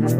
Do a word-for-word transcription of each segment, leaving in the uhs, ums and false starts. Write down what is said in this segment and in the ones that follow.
Map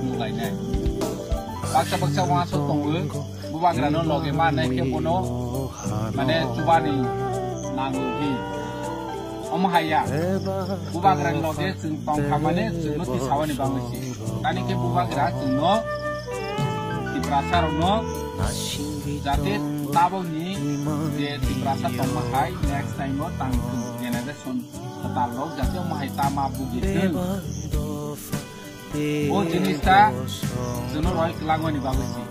nulainai. Baksa baksa uansuk tongo, bubagrano loge manai khe bono, mane, chubani nango hi. Omo haiya, bubagrani loge chwng tongkha mane chwngno tisawani bagwi se. Tani khe bubagra chwngno, Tiprasa rokno, jate tabokni je Tiprasa tongma hai next time o tang generation kwtal rok jate omo hai tama bugi thung. O jinis ta chwngno roi kwlangmani bagwi se.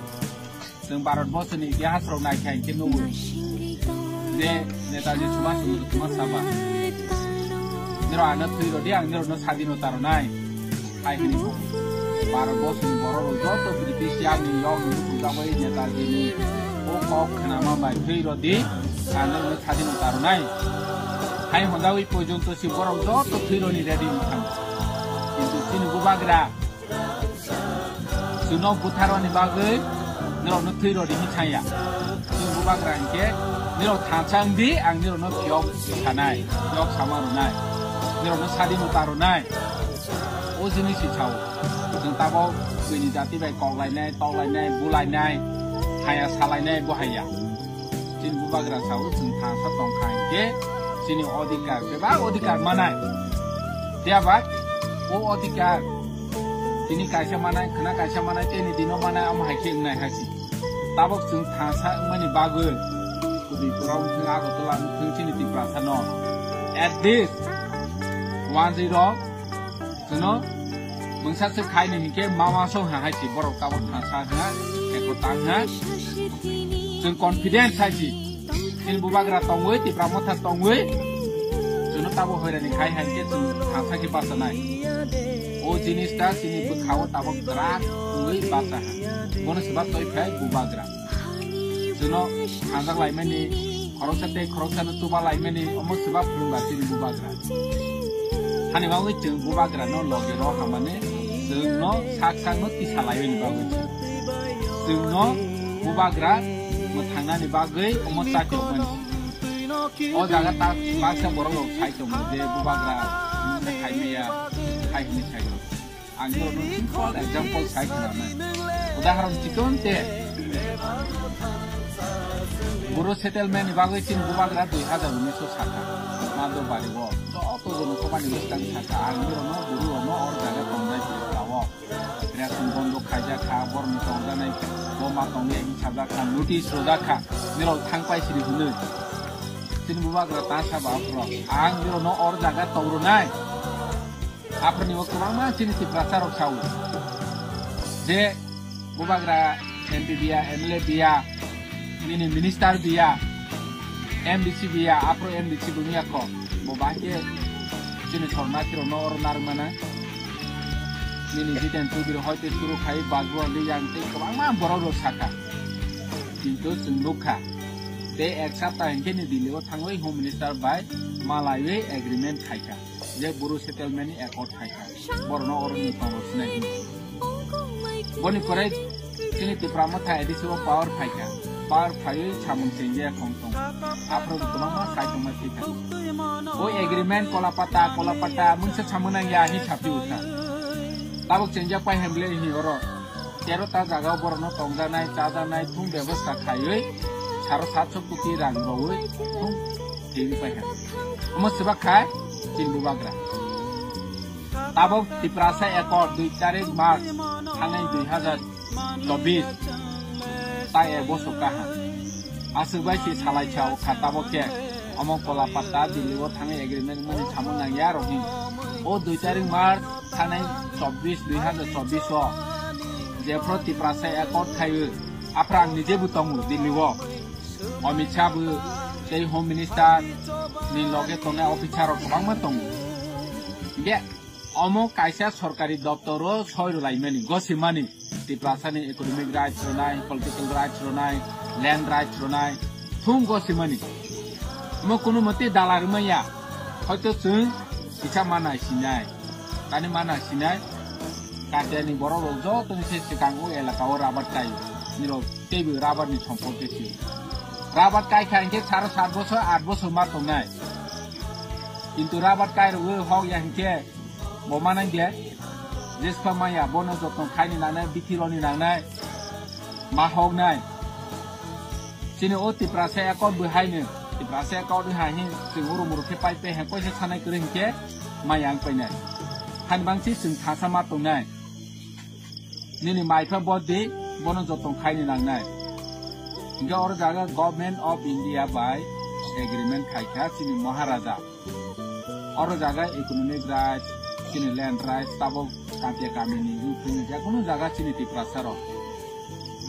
Chwng Bharat borsoni itihas rok nai kha hinkhe nugo je Netaji Subhash Chandra Bose saba, "Nirok ano thwi rodi, ang nirokno sadinota rwnai," hai hwnwi bugo. Bharat borsoni borok rok joto British yakni yokni bukhuk jagwi Netaji ni o kok khnama bai, "Thwi rodi, ang nirokno sadinota rwnai," hai hwnjawi poijonto si borok joto thwi roni ready wngkha. Kintu chini bubagra chwngno butharoni bagwi nirokno thwi rodi hinwi sanya. Chwng bubagra hinkhe nirok thansa wngdi, ang nirokno phiyok sanai, phiyok sama rwnai, nirokno sadinota rwnai. O jinis si sao. Chwng tabok buini jati bai koklainai, toklainai, bulainai, haya salainai, bo haya. Chini bubagra sao chwng thansa tongkha hinkhe chini odhikar, bebak odhikar manai. Phiya ba o odhikar tini kaisa manai, khwna kaisa manai, tini dino manai, omo hai khe wngnai hai se. Tabok chwng thansa wngmani bagwi Udaipur wngthung, Agartala wngthung, chini Tiprasa no at least one zero Chwngno mungsa swk khaini hinkhe mama song ha hai si borok tabok thansa ha, eko tang ha. Chwng confidence hai si. Chini bubagra tongwi, Tipra Motha tongwi. Chwngno tabok hoirani khai hai khe chwng thansa khe bachanai. O jinis ta chini bwkhao tabok kwrak wngwi bacha ha. Bono swbak toi phai bubagra. Chwngno thansa laimani, khoroksa tei khoroksano chuba laimani, omo swbak phwrwngba chini bubagra. Hani bagwi chwng bubagrano loge rw hamani, chwngno sak sakno tisa laimani bagwi chwng. Chwngno bubagra mwthangnani bagwi omo chakrokmani. O jaga ta baksa borok rok sai tongo je bubagra mungsa khai maya, khai hwnwi sai rok. Ang norokno simple example sai khna nai. Udahoron chikon te Boro settlement ni bagwi chini bubagra dui hazar unis o sakha. Mado bari o joto jono kopani bwskang sakha. Ang norokno buru rono or jaga tongnai bwrwi lao. Ration bondo khaijak kha, borni tongjanai boma tongya hinwi sajak kha, notice rojak kha. Norok thang pai siri hwnwi. Chini bubagra ta saba aphro. Ang norokno or jaga tong rwnai. Aphro ni o kwbangma chini Tiprasa rok sao. Je bubagra M P biya, M L A biya, nini minister biya, M D C biya, aphro M D C bungya ko. Bo bahai khe chini sorna kiro no oro narwk mana. Nini Jiten Chaudhary hoi te suru khai, Bajwa Andi yang tei kwbangma borok rok sakha. Kintu chwng nukha. Tei ek sapta hinkhe ni Delhi o thangwi Home Minister bai malaiwi agreement khaikha. Je Boro settlement ni accord khaikha. Borokno oro ni tongo sinai hino. Boni pore chini Tipra Motha A D C o power phaikha. Power phaiwi samung chengya khong tong. Aphro kwbangma sai tongma thikha. O agreement kola pata, kola pata, mungsa samung nangya hi sapi utha. Tabuk chengya pai hemble hi oro. Tero ta jaga o borokno tongjanai, chajanai, thung bebosta khaiwi saro satso koti rang rogwi thung twi pai kha. Omo swbak kha chini bubagra. Tabok Tiprasa Accord dui tarik March thangnai dui hazar chobbish ta ek bosor kaham. Aswk bai se salai sa o kha tabok khe omo kola patta Delhi o thangwi agreement mani samung nangya rok hin. O dui tarik March Thani chobbish, dui hazar chobbish o jephru Tiprasa accord khaio, aphra ang nije bo tongo Delhi o. Amit Shah bo tei Home Minister ni loge tongnai officer rok kwbangma tongo. Hingke omo kaisa sorkari doptor o soi rwlaimani, gosimani, Tiprasa ni economic rights rwnai, political rights rwnai, land rights rwnai, thung gosimani. Omo kunu mate dala rwmaya, hoito chwng kisa mana sinai, tani mana sinai, Katia ni borok rok joto ni se swkang o elaka o rabar kai, nirok teibo rabar ni sompoti si. Rabar kai kha hingke saro sat bosor, aat bosor ma tongnai. Kintu rabar kai rwgwi hok ya hinkhe bo manai de, jespa maya bono jotno khaini nangnai, bithi roni nangnai, ma hoknai. Chini o Tiprasa accord bo haino, Tiprasa accord hai hin chwng uru muru khe pai pe hai koisa sanai kwrwi hinkhe maya ang painai. Hani bangsi chwng thasa ma tongnai. Nini maipha body bono jotno khaini nangnai. Hinkhe oro jaga Government of India bai agreement khaikha chini Maharaja. Oro jaga economic rights, chini land rights, tabok Katia kamini wngthung, jekono jaga chini Tiprasa rok.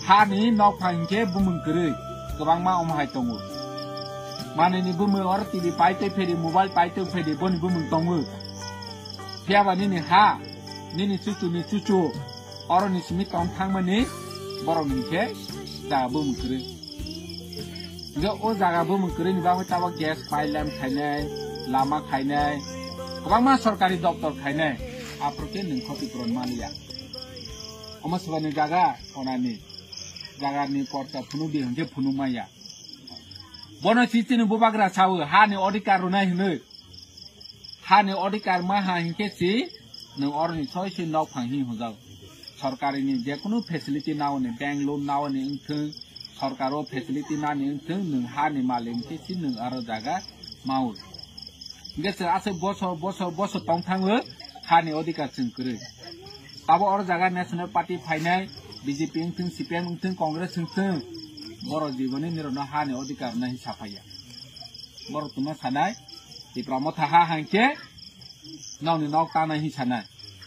Hani nokphang hinkhe bumung kwrwi kwbangma omo hai tongo. Manini bumung oro T V paitwi phedi, mobile paitwi phedi, boni bumung tongo. Phiyaba nini ha, nini chuchu ni chuchu, oro ni simi tong thangmani borok ni khe jaga bumung kwrwi. Hingke o jaga bumung kwrwi ni bagwi tabok gas pipeline khainai, lama khainai, kwbangma sorkari doptor khainai, aphuru khe nwng khoti puron maliya. Omo swbani jaga onani, jaga ni porta phunuk di hinkhe phunuk maya. Bono si chini bubagra sawi, ha ni odhikar rwnai hinwi. Ha ni odhikar ma ha hinkhe si nwng oroni soi soi nok phang hi hwnjao. Sorkari ni jekunu facility naoni, bank loan naoni wngthung, sorkaro facility nani wngthung, nwng ha ni malik hinkhe si nwng aro jaga mao. Hinkhe se aswk bosor, bosor, bosor tong thango, ha ni odhikar chwng kwrwi. Tabo oro jaga National Party phainai, B J P wngthung, C P M wngthung, Congress wngthung, borok jiboni nirokno ha ni odhikar nai hi saphaiya. Borok tongma sanai, Tipra Motha ha hangkhe nokni nok tanai hi sanai.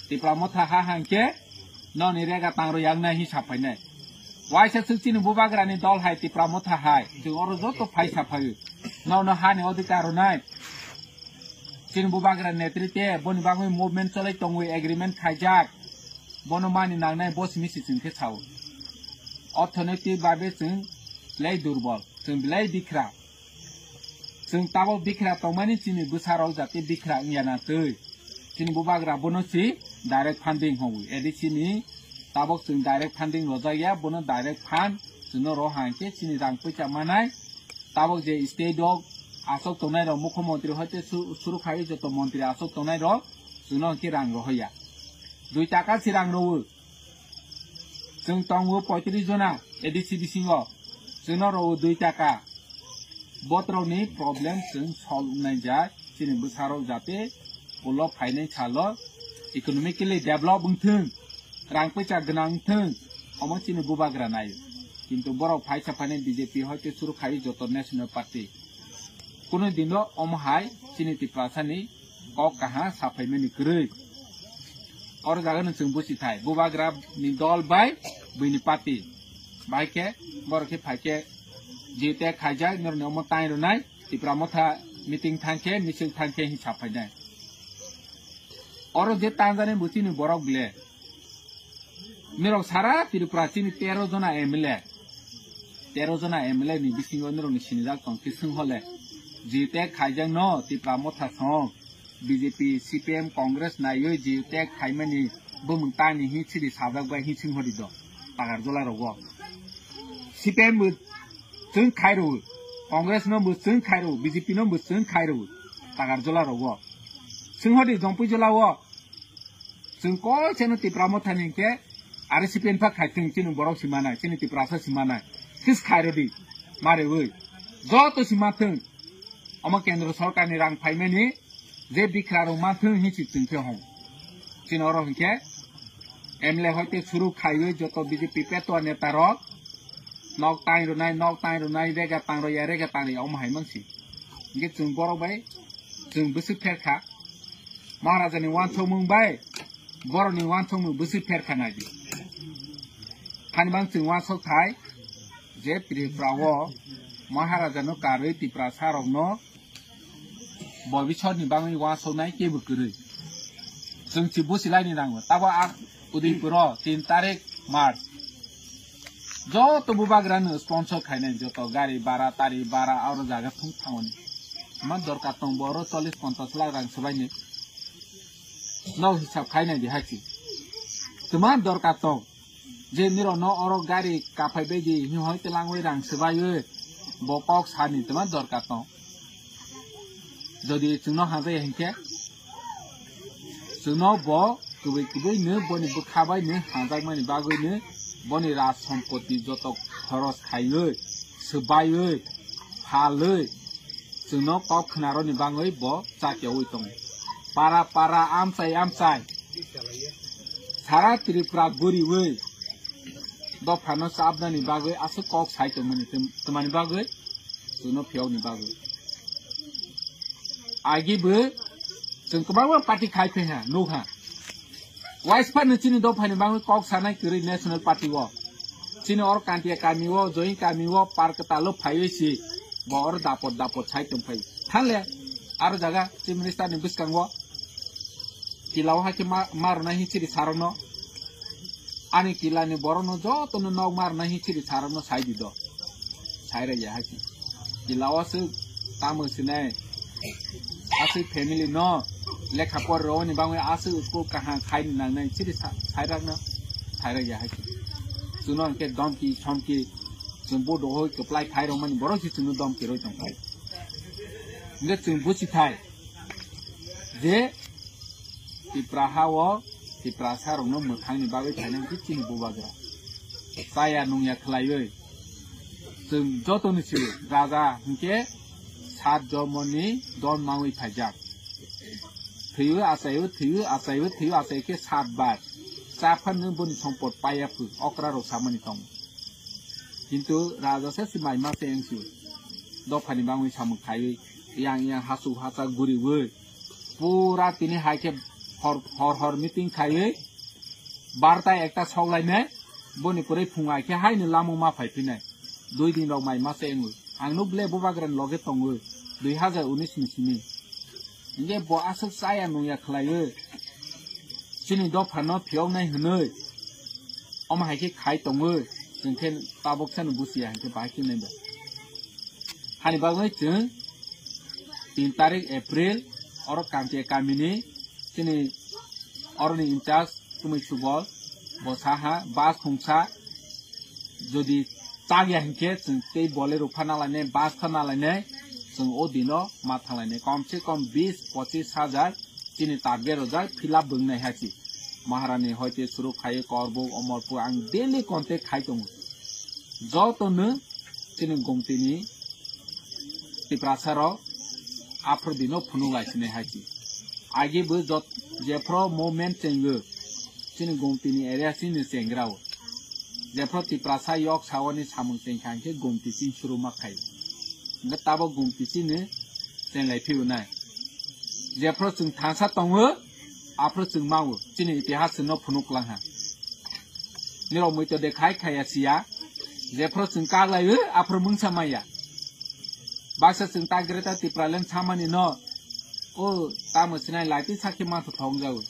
Tipra Motha ha hangkhe nokni rega tangro yaknai hi saphainai. Waisa swk chini bubagrani dol hai Tipra Motha hai, chwng oro joto phai saphaio. Nokno hani odhikar rwnai. Chini bubagra netrite boni bagwi movement cholai tongwi agreement khaijak. Bono mani nangnai bo simi si chwng khe sao. Orthonoitik babe chwng belai durbol, chwng belai bikhra. Chwng tabok bikhra tongmani chini bwsarok jate bikhra wngya na twi. Chini bubagra bono si direct funding hwnwi. A D C ni tabok chwng direct funding rojakya, bono direct fund chwngno roha hinkhe chini rang poisa manai. Tabok je state o aswk tongnai rok, mukhyamantri hoite su-, suru khai joto mantri aswk tongnai rok chwngno hinkhe rang rohoya. Dui taka si rang rowo. Chwng tongo poitris jona A D C bisingo. Chwngno rogo dui taka. Botrokni problem chwng solve wngnai ja, chini bwsarok jate ulo phainai salo economically develop wngthung, rang poisa gwnang wngthung, omo chini bubagra naio. Kintu borok phaisa phainai B J P hoite suru khai joto National Party. Kunu dino omo hai chini Tiprasani kok kaha saphaimani kwrwi. Oro jaga no chwng busi thai, bubagra ni dol bai buini party bai khe borok khe phai khe jite khaijak norni omo tai rwnai, Tipra Motha meeting thang khe, misil thang khe hin saphainai. Oro je tanjani busi ni borok ble. Nirok sara Tripura chini tero jona M L A, tero jona M L A ni bisingo nirok ni sinijak tong khe swng hole, jite khaijak no Tipra Motha song, B J P, C P M, Congress naiwi jite khaimani bumung tani hi chiri sajak bai hi swng hori do, pagar jola rogo. C P M bo chwng khai rwo, Congress no bo chwng khai rwo, B J P no bo chwng khai rwo, pagar jola rogo. Swng hori jompui jola o, Chwng koi cheno Tipra Motha ni hinkhe R C P N pha khai thung chini borok si manai, chini Tiprasa si manai. Sis khai rodi, mare oi. Joto si ma thung. Omo kendro sorkar ni rang phaimani je bikra rok ma thung hin si chwng khe hong. Chini oro hinkhe M L A hoite suru khaiwi joto B J P petwa neta rok nok tai rwnai, nok tai rwnai, rega tang rwya, rega tang rwya, omo hai mang si. Hinkhe chwng borok bai chwng bwswk pher kha. Maharaja ni uansukmung bai Borokni uansukmung bwswk pherkha naidi. Hani bang chwng uansuk thai je Tripura o Maharaja no karwi Tiprasa rokno bobisor ni bagwi uansuknai kebo kwrwi. Chwng si busilaini nango. Tabo a Udaipur o tin tarik March. Joto bubagra no sponsor khainai, joto gari bara, tari bara, aro jaga thung thangoni. Ma dorkar tong bo oro chollish ponchash lakh rang swbaini. Nok hisab khainai di hachi. Tuma dorkar tong. Je nirok no oro gari kaphai bai di, hini hoi telangwi rang swbaiwi. Bo kok sani tuma dorkar tong. Jodi chwngno hamjaya hinkhe, chwngno bo kwbwi kwbwi no boni bwkha bai no hamjakmani bagwi no boni raj sompoti joto khoros khaiwi, swbaiwi, phalwi, chwngno kok khwnaroni bagwi bo chakyawi tongo. Para para, amchai amchai, sara Tripura guriwi dophano chabnani bagwi aswk kok sai tongmani, tw-, twmani bagwi, chwngno phiyokni bagwi. Agi bo chwng kwbangma party khai phai ha, nuk ha. Waisphano chini dophani bagwi kok sanai kwrwi National Party o. Chini oro Kantiya kami o, Join kami o, par kwtal o phaiwi si, bo oro dapot dapot sai tong phai. Thanle, aro jaga Chief Minister ni bwskango kila o hakhe ma, ma rwnai hin chiri sarokno. Ani kila ni borok no joto no nok mar na hin chiri sarok no sai di do. Sai raya hai. Kila o aswk tamo sinai. Aswk family no lekha por ro ni bangwi aswk school kaham khai ni nang nai chiri sa-, sai rak no. Sai raya hai. Chwngno hwnkhe domki somki chwng bo dohoi kwplai khai rok mani borok si chwngno domki roi tong khai. Hwnkhe chwng busi thai. Je Tipra ha o Tiprasa rokno mwthangni bagwi phainai khe chini bubagra. Chaya nungya khlaiwi. Chwng jotoni siri raja hinkhe sat jomoni don mangwi phaijak. Thwiwi achaiwi, thwiwi achaiwi, thwiwi achai khe sat bar. Cha phano boni sompot paiya phu, okra rok samani tongo. Kintu raja se si mai ma se wngsi. Dophani bangwi samung khaiwi, yang yang hasu hacha guriwi. Pura tini hai khe hor, hor, hor meeting khaiwi, barta ekta sok lainai, boni kwrwi phung hai khe haino lamung ma phai phinai. Dui din rok mai ma se wngwi. Ang nuk ble bubagra ni loge tongwi, dui hajar unis ni simi. Hinkhe bo aswk chaya nungya khlaiwi, chini dophano phiyoknai hwnwi, omo hai khe khai tongwi, chwng khe tabuk sano busiya hinkhe bahai khe nai ba. Hani bagwi chwng tin tarik April, oro Kantiya kamini chini oroni in charge Tumui Subol, bo saha bus khungsa, jodi chakya hinkhe chwng tei Bolero phana lainai, bus phana lainai, chwng o dino ma thang lainai. Kom se kom bis pochis hajar chini target rojak fill up bwngnai hai si. Maharani hoite suru khai Korbuk, Omorpur ang daily contact khai tongo. Jotono chini gomtini Tiprasa rok aphru dino phunuk lai sinai hai si. Agi bo jot-, jephro movement chengyo chini gomtini area chini chengra o. Jephro Tiprasa yok sawani samung chengkha hinkhe gomti chini suru ma khai. Hinkhe tabo gomti chini chenglai phiyunai. Jephro chwng thansa tongo, aphro chwng mao, chini itihas chwngno phunuk lang ha. Nirok muito de khai khaya siya, jephro chwng kak lai o, aphro mungsa maya. Baksa chwng ta Greater Tipraland samani no, o tamo sinai laiti sakhe mantho thong jao.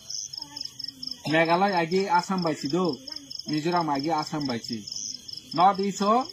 Meghalaya agi Assam bai si do, Mizoram agi Assam bai si. North East o